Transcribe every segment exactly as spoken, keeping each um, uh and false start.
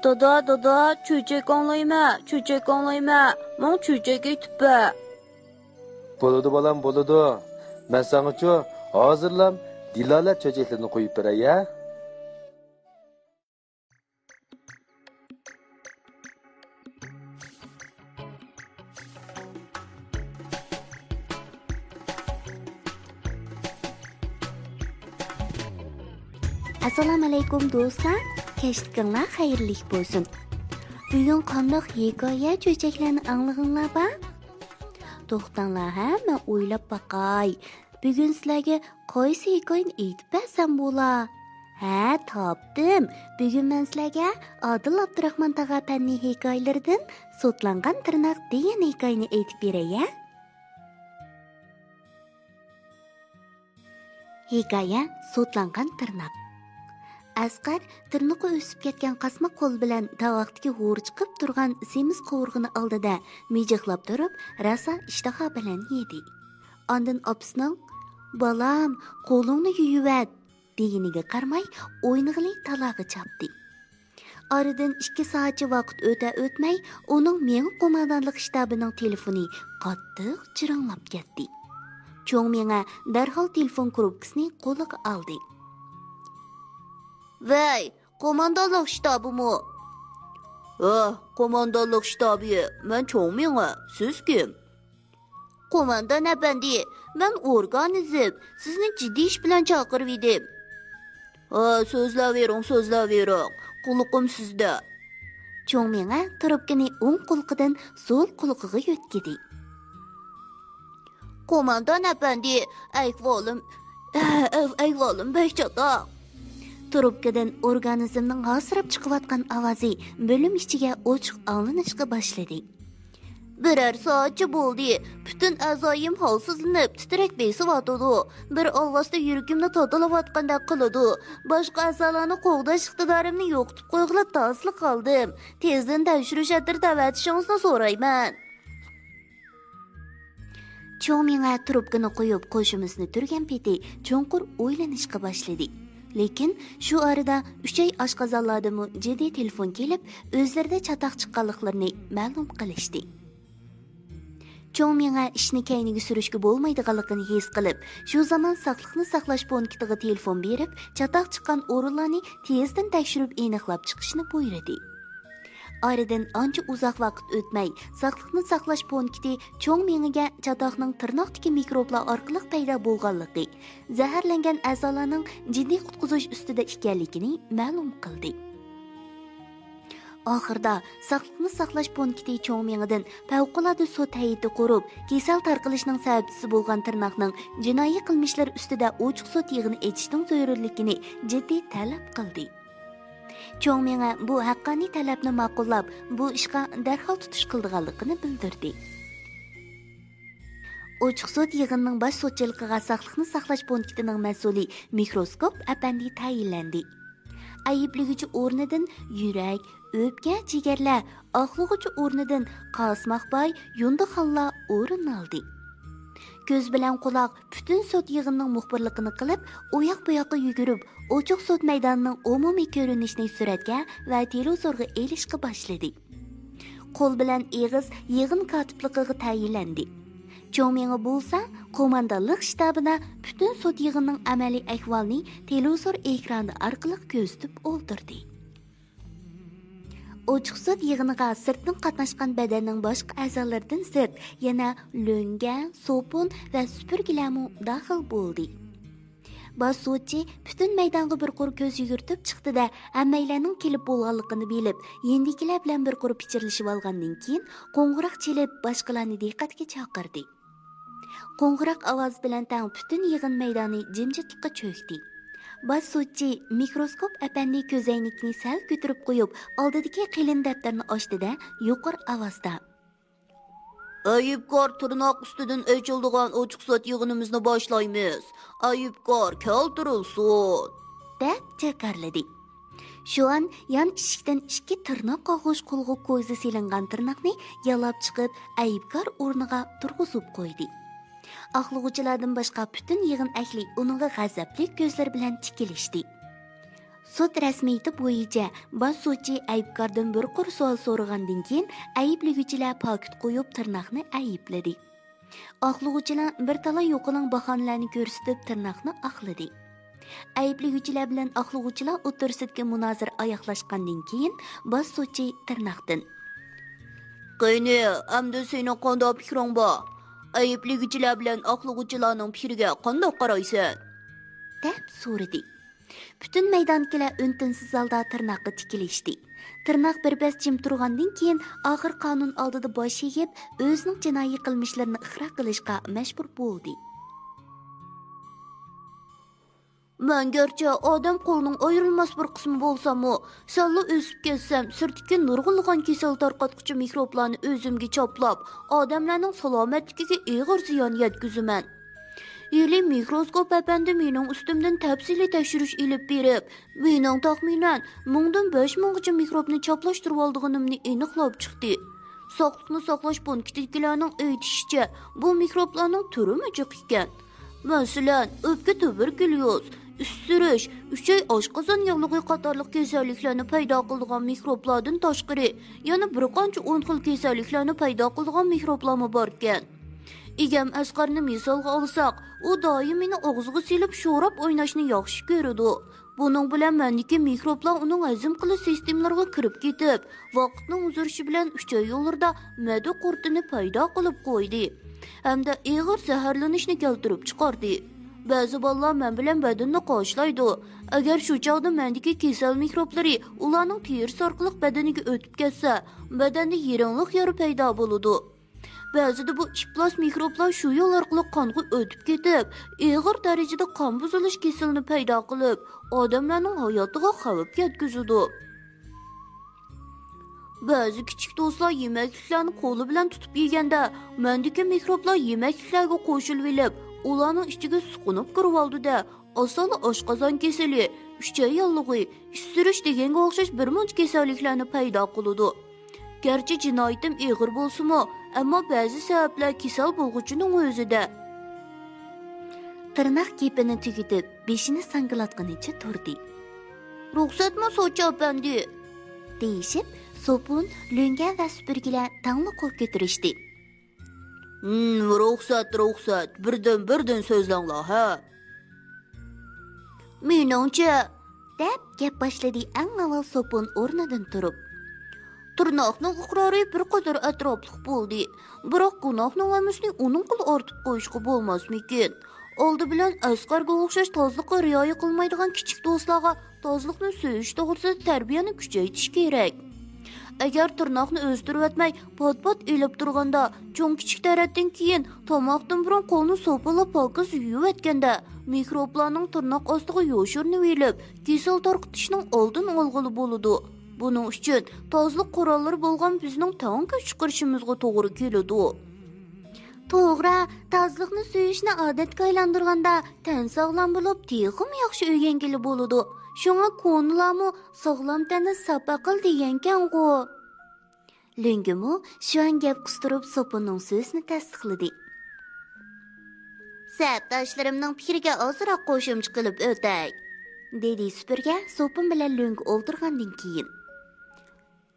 دادا، دادا، چۆچەك ئاڭلايمەن، چۆچەك ئاڭلايمەن، ماڭا چۆچەك ئېيتىپ بەر. بولىدۇ بالام، بولىدۇ. مەن ساڭىچۇ ھازىرلا دىلالە چۆچەكلىرىنى قويۇپ بېرەي ھە. ئەسسالامۇئەلەيكۇم دوستلار، كەچلىكىڭلار خەيرلىك بولسۇن. بۈگۈن قانداق ھېكايە چۆچەكلەرنى ئاڭلىغىڭلار بار؟ توختاڭلار ھە، مەن ئويلاپ باقاي. بۈگۈن سىلەرگە قايسى ھېكايىنى ئېيتىپ بەرسەم بولا؟ ھە، تاپتىم. بۈگۈن مەن سىلەرگە ئادىل ئابدۇراخمان تاغا ئەپەندى ھېكايىلىرىدىن سوتلانغان تىرناق دېگەن ھېكايىنى ئېيتىپ بېرەي ھە. ھېكايە، سوتلانغان تىرناق. ئەسقەر تىرنىقى ئۆسۈپ كەتكەن قاسما قول بىلەن تاۋاقتىكى ھور چىقىپ تۇرغان سېمىز قوۋۇرغىنى ئالدىدا مىجىقلاپ تۇرۇپ، راسا ئىشتىها بىلەن يېدى. ئاندىن ئاپىسىنىڭ «بالام، قولۇڭنى يۇيۇۋەت» دېگىنىگە قارىماي، ئوينىغىلى تالاغا چاپتى. ئارىدىن ئىككى سائەتچە ۋاقىت ئۆتە-ئۆتمەي، ئۇنىڭ مېڭە قوماندانلىق شتابىنىڭ تېلېفونى قاتتىق جىرىڭلاپ كەتتى. چوڭ مېڭە دەرھال تېلېفون كۇرۇپكىسىنى قولىغا ئالدى. ۋەي، قوماندانلىق شتابىمۇ؟ ھە، قوماندانلىق شتابى، مەن چوڭ مېڭە، سىز كىم؟ قوماندان ئەپەندى، مەن ئورگانىزم، سىزنى جىددىي ئىش بىلەن چاقىرىۋىدىم. ھە، سۆزلەۋېرىڭ، سۆزلەۋېرىڭ، قۇلىقىم سىزدە. چوڭ مېڭە تۇرۇپكىنى ئوڭ قۇلىقىدىن سول قۇلىقىغا يۆتكىدى. قوماندان ئەپەندى، ئەھۋالىم، ئەھۋالىم بەك چاتاق. تۇرۇپكىدىن ئورگانىزمنىڭ ھاسىراپ چىقىۋاتقان ئاۋازى بۆلۈم ئىچىگە ئوچۇق ئاڭلىنىشقا باشلىدى. بىرەر سائەتچە بولدى، پۈتۈن ئەزايىم ھالسىزلىنىپ تىترەك بېسىۋاتىدۇ. بىر ئالۋاستى يۈرىكىمنى تاتىلاۋاتقاندەك قىلىدۇ. باشقا ئەزالارنى قوغداش ئىقتىدارىمنى يوقىتىپ قويغىلى تازىلا قالدىم. تېزدىن تەكشۈرۈش ئەتىرى ئەۋەتىشىڭىزنى سورايمەن. چوڭ مېڭە تۇرۇپكىنى قويۇپ، قوشۇمىسىنى تۈرگەن پېتى چوڭقۇر ئويلىنىشقا باشلىدى. لېكىن شۇ ئارىدا ئۈچەي ئاشقازانلاردىنمۇ جىددىي تېلېفون كېلىپ، ئۆزلىرىدە چاتاق چىققانلىقلىرىنى مەلۇم قىلىشتى. چوڭ مېڭە ئىشنى كەينىگە سۈرۈشكە بولمايدىغانلىقىنى ھېس قىلىپ، شۇ زامان ساقلىقنى ساقلاش پونكىتىغا تېلېفون بېرىپ، چاتاق چىققان ئورۇنلارنى تېزدىن تەكشۈرۈپ ئېنىقلاپ چىقىشنى بۇيرۇدى. ئارىدىن ئانچە ئۇزاق ۋاقىت ئۆتمەي، ساقلىقنى ساقلاش پونكىتى چوڭ مېڭىگە چاتاقنىڭ تىرناقتىكى مىكروبلار ئارقىلىق پەيدا بولغانلىقى، زەھەرلەنگەن ئەزالارنىڭ جىددىي قۇتقۇزۇش ئۈستىدە ئىكەنلىكىنى مەلۇم قىلدى. ئاخىرىدا ساقلىقنى ساقلاش پونكىتى چوڭ مېڭىدىن پەۋقۇلئاددە سوت ھەيئىتى قۇرۇپ، كېسەل تارقىلىشنىڭ سەۋەبچىسى بولغان تىرناقنىڭ جىنايى قىلمىشلىرى ئۈستىدە ئوچۇق سوت يىغىنى ئېچىشنىڭ زۆرۈرلۈكىنى جىددىي تەلەپ قىلدى. چوڭ مېڭە بۇ ھەققانىي تەلەپنى ماقۇللاپ، بۇ ئىشقا دەرھال تۇتۇش قىلىدىغانلىقىنى بىلدۈردى. ئوچۇق سوت يىغىنىنىڭ باش سوتچىلىقىغا ساقلىقنى ساقلاش پونكىتىنىڭ مەسئۇلى مىكروسكوپ ئەپەندى تەيىنلەندى. ئەيىبلىگۈچى ئورنىدىن يۈرەك، ئۆپكە، جىگەرلەر، ئاقلىغۇچى ئورنىدىن قاسماق باي، يۇندىخانلار ئورۇن ئالدى. كۆز بىلەن قۇلاق پۈتۈن سوت يىغىنىنىڭ مۇخبىرلىقىنى قىلىپ، ئۇياق-بۇياققا يۈگۈرۈپ، ئوچۇق سوت مەيدانىنىڭ ئومۇمىي كۆرۈنۈشىنى سۈرەتكە ۋە تېلېۋىزورغا ئېلىشقا باشلىدى. قول بىلەن ئېغىز يىغىن كاتىپلىقىغا تەيىنلەندى. چوڭ مېڭە بولسا قوماندانلىق شتابىدا پۈتۈن سوت يىغىنىنىڭ ئەمەلىي ئەھۋالىنى تېلېۋىزور ئېكرانى ئارقىلىق كۆزىتىپ ئولتۇردى. ئوچۇق سوت يىغىنىغا سىرتتىن قاتناشقان بەدەننىڭ باشقا ئەزالىرىدىن سىرت، يەنە لۆڭگە، سوپۇن ۋە سۈپۈرگىلەرمۇ داخىل بولدى. باش سوتچى پۈتۈن مەيدانغا بىر قۇر كۆز يۈگۈرتۈپ چىقتى-دە، ھەممەيلەننىڭ كېلىپ بولغانلىقىنى بىلىپ، يېنىدىكىلەر بىلەن بىر قۇر پىچىرلىشىۋالغاندىن كېيىن، قوڭغۇراق چېلىپ، باشقىلارنى دىققەتكە چاقىردى. قوڭغۇراق ئاۋازى بىلەن تەڭ پۈتۈن يىغىن مەيدانى جىمجىتلىققا چۆكتى. باش سوتچى مىكروسكوپ ئەپەندى كۆزەينىكىنى سەل كۆتۈرۈپ قويۇپ، ئالدىدىكى قېلىن دەپتەرنى ئاچتى-دە، يۇقىرى ئاۋازدا، ئەيىبكار تىرناق ئۈستىدىن ئېچىلىدىغان ئوچۇق سوت يىغىنىمىزنى باشلايمىز. ئەيىبكار كەلتۈرۈلسۇن! دەپ جاكارلىدى. شۇئان يان ئىشىكتىن ئىككى تىرناق قاغۇش قۇلىغا كويزا سېلىنغان تىرناقنى يالاپ چىقىپ، ئەيىبكار ئورنىغا تۇرغۇزۇپ قويدى. ئاقلىغۇچىلاردىن باشقا پۈتۈن يىغىن ئەھلى ئۇنىڭغا غەزەپلىك كۆزلىرى بىلەن تىكىلىشتى. سوت رەسمىيىتى بويىچە باش سوتچى ئەيىبكاردىن بىر قۇر سوئال سورىغاندىن كېيىن، ئەيىبلىگۈچىلەر پاكىت قويۇپ، تىرناقنى ئەيىبلىدى. ئاقلىغۇچىلار بىر تالاي يوقىلاڭ باھانىلەرنى كۆرسىتىپ، تىرناقنى ئاقلىدى. ئەيىبلىگۈچىلەر بىلەن ئاقلىغۇچىلار ئوتتۇرىسىدىكى مۇنازىرە ئاياغلاشقاندىن كېيىن، باش سوتچى تىرناقتىن، «قېنى، ئەمدى سېنىڭ قانداق پىكرىڭ بار؟ ئەيىبلىگۈچىلەر بىلەن ئاقلىغۇچىلارنىڭ پىكرىگە قانداق قارايسەن؟» دەپ سورىدى. پۈتۈن مەيداندىكىلەر ئۈن-تىنسىز ھالدا تىرناققا تىكىلىشتى. تىرناق بىر پەس جىم تۇرغاندىن كېيىن، ئاخىر قانۇن ئالدىدا باش ئېگىپ، ئۆزىنىڭ جىنايى قىلمىشلىرىنى ئىقرار قىلىشقا مەجبۇر بولدى. مەن گەرچە ئادەم قولىنىڭ ئايرىلماس بىر قىسمى بولساممۇ، سەللا ئۆسۈپ كەتسەم، سىرتتىكى نۇرغۇنلىغان كېسەل تارقاتقۇچى مىكروبلارنى ئۆزۈمگە چاپلاپ، ئادەملەرنىڭ سالامەتلىكىگە ئېغىر زىيان يەتكۈزىمەن. ھېلى مىكروسكوپ ئەپەندى مېنىڭ ئۈستۈمدىن تەپسىلىي تەكشۈرۈش ئېلىپ بېرىپ، مېنىڭ تەخمىنەن مىڭدىن بەش مىڭغىچە مىكروبنى چاپلاشتۇرۇۋالىدىغىنىمنى ئېنىقلاپ چىقتى. ساقلىقنى ساقلاش پونكىتىدىكىلەرنىڭ ئېيتىشىچە، بۇ مىكروبلارنىڭ تۈرىمۇ جىق ئىكەن. مەسىلەن، ئۆپكە تۇبېركۇليوز، ئۈسسۈرۈش، ئۈچەي ئاشقازان ياغلىقى قاتارلىق كېسەللىكلەرنى پەيدا قىلىدىغان مىكروبلاردىن تاشقىرى، يەنە بىر قانچە ئون خىل كېسەللىكلەرنى پەيدا قىلىدىغان مىكروبلارمۇ باركەن. ئىگەم ئەسقەرنى مىسالغا ئالساق، ئۇ دائىم مېنى ئاغزىغا سېلىپ شوراپ ئويناشنى ياخشى كۆرىدۇ. بۇنىڭ بىلەن مەندىكى مىكروبلار ئۇنىڭ ھەزىم قىلىش سىستېمىلىرىغا كىرىپ كېتىپ، ۋاقىتنىڭ ئۇزىرىشى بىلەن ئۈچەي يوللىرىدا مەدە قۇرتىنى پەيدا قىلىپ قويدى ھەمدە ئېغىر زەھەرلىنىشنى كەلتۈرۈپ چىقاردى. بەزى بالىلار مەن بىلەن بەدىنىنى قاشلايدۇ. ئەگەر شۇ چاغدا مەندىكى كېسەل مىكروبلىرى ئۇلارنىڭ تېرىسى ئارقىلىق بەدىنىگە ئۆتۈپ كەتسە، بەدەندە يىرىڭلىق يارا پەيدا بولىدۇ. بەزىدە بۇ ئىپلاس مىكروبلار شۇ يول ئارقىلىق قانغا ئۆتۈپ كېتىپ، ئېغىر دەرىجىدە قان بۇزۇلۇش كېسىلىنى پەيدا قىلىپ، ئادەملەرنىڭ ھاياتىغا خەۋپ يەتكۈزىدۇ. بەزى كىچىك دوستلار يېمەكلىكلەرنى قولى بىلەن تۇتۇپ يېگەندە، مەندىكى مىكروبلار يېمەكلىكلەرگە قوشۇلۇۋېلىپ، ئۇلارنىڭ ئىچىگە سۇقۇنۇپ كىرىۋالىدۇ-دە، ئاسانلا ئاشقازان كېسىلى، ئۈچەي ياللۇغى، ئۈسسۈرۈش دېگەنگە ئوخشاش بىر مۇنچە كېسەللىكلەرنى پەيدا قىلىدۇ. گەرچە جىنايىتىم ئېغىر بولسىمۇ، ئەمما بەزى سەۋەبلەر كېسەل بولغۇچىنىڭ ئۆزىدە. تىرناق گېپىنى تۈگىتىپ، بېشىنى ساڭگىلاتقىنىچە تۇردى. رۇخسەتمۇ، سوتچى ئەپەندى؟ دېيىشىپ، سوپۇن، لۆڭگە ۋە سۈپۈرگىلەر تەڭلا قول كۆتۈرۈشتى. ھىم، رۇخسەت، رۇخسەت، بىردىن، بىردىن سۆزلەڭلار، ھە؟ مېنىڭچە، دەپ گەپ باشلىدى ئەڭ ئاۋۋال سوپۇن ئورنىدىن تۇرۇپ. تىرناقنىڭ ئىقرارى بىر قەدەر ئەتراپلىق بولدى. بىراق گۇناھنىڭ ھەممىسىنى ئۇنىڭغىلا ئارتىپ قويۇشقا بولماسمىكىن؟ ئالدى بىلەن ئەسقەرگە ئوخشاش تازىلىققا رىئايە قىلمايدىغان كىچىك دوستلارغا تازىلىقنى سۆيۈش توغرىسىدا تەربىيەنى كۈچەيتىش كېرەك. ئەگەر تىرناقنى ئۆستۈرۈۋەتمەي، پات-پات ئېلىپ تۇرغاندا، چوڭ-كىچىك تەرەتتىن كېيىن تاماقتىن بۇرۇن قولنى سوپىلاپ پاكىز يۇيۇۋەتكەندە، مىكروبلارنىڭ تىرناق ئاستىغا يوشۇرۇنۇۋېلىپ، كېسەل تارقىتىشنىڭ ئالدىنى ئالغىلى بولىدۇ. بۇنىڭ ئۈچۈن تازىلىق قوراللىرى بولغان بىزنىڭ تەڭ كۈچ چىقىرىشىمىزغا توغرا كېلىدۇ. توغرا، تازىلىقنى سۆيۈشنى ئادەتكە ئايلاندۇرغاندا، تەن ساغلام بولۇپ، تېخىمۇ ياخشى ئۆگەنگىلى بولىدۇ. شۇڭا كونىلارمۇ «ساغلام تەندە ساپ ئەقىل» دېگەنكەنغۇ. لۆڭگىمۇ شۇ ئان گەپ قىستۇرۇپ، سوپۇننىڭ سۆزىنى تەستىقلىدى. سەپداشلىرىمنىڭ پىكرىگە ئازراق قوشۇمچە قىلىپ ئۆتەي، دېدى سۈپۈرگە سوپۇن بىلەن لۆڭگە ئولتۇرغاندىن كېيىن.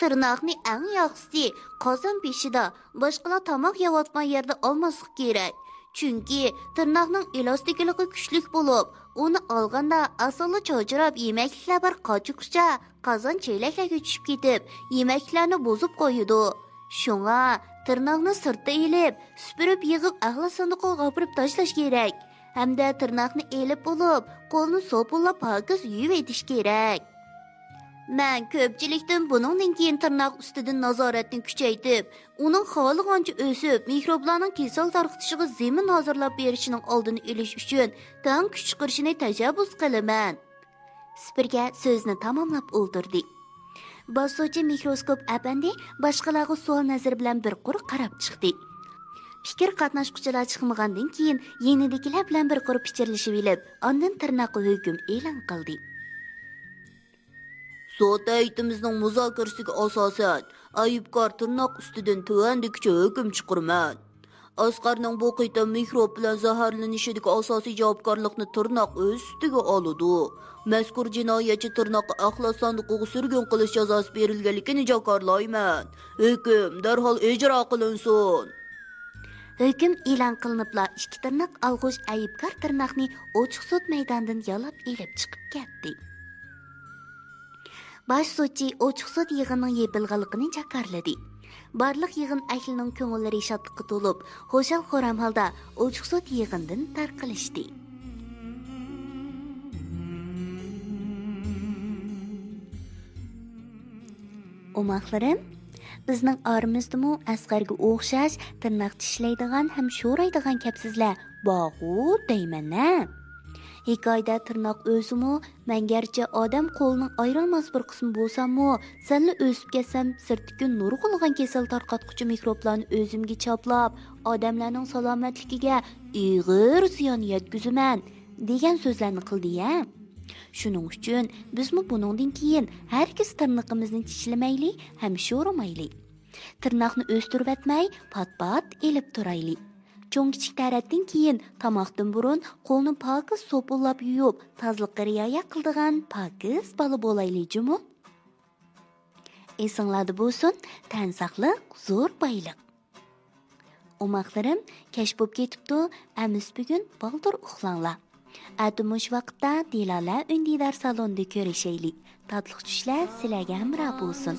تىرناقنى ئەڭ ياخشىسى قازان بېشىدا، باشقىلار تاماق يەۋاتقان يەردە ئالماسلىق كېرەك. چۈنكى تىرناقنىڭ ئېلاستىكىلىقى كۈچلۈك بولۇپ، ئۇنى ئالغاندا ئاسانلا چاچراپ، يېمەكلىكلەر بار قاچا-قۇچا، قازان-چېلەكلەرگە چۈشۈپ كېتىپ، يېمەكلىكلەرنى بۇزۇپ قويىدۇ. شۇڭا تىرناقنى سىرتتا ئېلىپ، سۈپۈرۈپ يىغىپ، ئەخلەت ساندۇقىغا ئاپىرىپ تاشلاش كېرەك. ھەمدە تىرناقنى ئېلىپ بولۇپ، قولنى سوپۇنلاپ پاكىز يۇيۇۋېتىش كېرەك. مەن كۆپچىلىكتىن بۇنىڭدىن كېيىن تىرناق ئۈستىدىن نازارەتنى كۈچەيتىپ، ئۇنىڭ خالىغانچە ئۆسۈپ، مىكروبلارنىڭ كېسەل تارقىتىشىغا زېمىن ھازىرلاپ بېرىشىنىڭ ئالدىنى ئېلىش ئۈچۈن تەڭ كۈچ چىقىرىشىنى تەشەببۇس قىلىمەن. سۈپۈرگە سۆزىنى تاماملاپ ئولتۇردى. باسقۇچى مىكروسكوپ ئەپەندى باشقىلارغا سوئال نەزىرى بىلەن بىر قۇر قاراپ چىقتى. پىكىر قاتناشقۇچىلار چىقمىغاندىن كېيىن، يېنىدىكىلەر بىلەن بىر قۇر پىچىرلىشىۋېلىپ، ئاندىن تىرناققا ھۆكۈم ئېلان قىلدى. سوت ھەيئىتىمىزنىڭ مۇزاكىرىسىگە ئاساسەن، ئەيىبكار تىرناق ئۈستىدىن تۆۋەندىكىچە ھۆكۈم چىقىرىمەن. ئەسقەرنىڭ بۇ قېتىم مىكروب بىلەن زەھەرلىنىشىدىكى ئاساسىي جاۋابكارلىقنى تىرناق ئۆز ئۈستىگە ئالىدۇ. مەزكۇر جىنايەتچى تىرناققا ئەخلەت ساندۇقىغا سۈرگۈن قىلىش جازاسى بېرىلگەنلىكىنى جاكارلايمەن. ھۆكۈم دەرھال ئىجرا قىلىنسۇن. ھۆكۈم ئېلان قىلىنىپلا، ئىككى تىرناق ئالغۇش ئەيىبكار تىرناقنى ئوچۇق سوت مەيدانىدىن يالاپ ئېلىپ چىقىپ كەتتى. باش سوتچى ئوچۇق سوت يىغىنىنىڭ يېپىلغانلىقىنى جاكارلىدى. بارلىق يىغىن ئەھلىنىڭ كۆڭۈللىرى شادلىققا تولۇپ، خۇشال-خۇرام ھالدا ئوچۇق سوت يىغىنىدىن تارقىلىشتى. ئوماقلىرىم، بىزنىڭ ئارىمىزدىمۇ ئەسقەرگە ئوخشاش تىرناق چىشلەيدىغان ھەم شورايدىغان كەپسىزلەر بارغۇ دەيمەن-ھە. ھېكايىدە تىرناق ئۆزىمۇ، مەن گەرچە ئادەم قولىنىڭ ئايرىلماس بىر قىسمى بولساممۇ، سەللا ئۆسۈپ كەتسەم، سىرتتىكى نۇرغۇنلىغان كېسەل تارقاتقۇچى مىكروبلارنى ئۆزۈمگە چاپلاپ، ئادەملەرنىڭ سالامەتلىكىگە ئېغىر زىيان يەتكۈزىمەن، دېگەن سۆزلەرنى قىلدى-ھە. شۇنىڭ ئۈچۈن بىزمۇ بۇنىڭدىن كېيىن ھەرگىز تىرنىقىمىزنى چىشلىمەيلى ھەم شورىمايلى. تىرناقنى ئۆستۈرۈۋەتمەي، پات-پات ئېلىپ تۇرايلى. چوڭ-كىچىك تەرەتتىن كېيىن تاماقتىن بۇرۇن قولنى پاكىز سوپۇنلاپ يۇيۇپ، تازىلىققا رىئايە قىلىدىغان پاكىز بالا بولايلى جۇمۇ. ئېسىڭلاردا بولسۇن، تەن ساقلىق زور بايلىق. ئوماقلىرىم، كەچ بوپ كېتىپتۇ، ئەمىسە بۈگۈن بالدۇر ئۇخلاڭلار. ئەتە مۇشۇ ۋاقىتتا دىلالە ئۈندىدار سالونىدا كۆرۈشەيلى. تاتلىق چۈشلەر سىلەرگە ھەمراھ بولسۇن.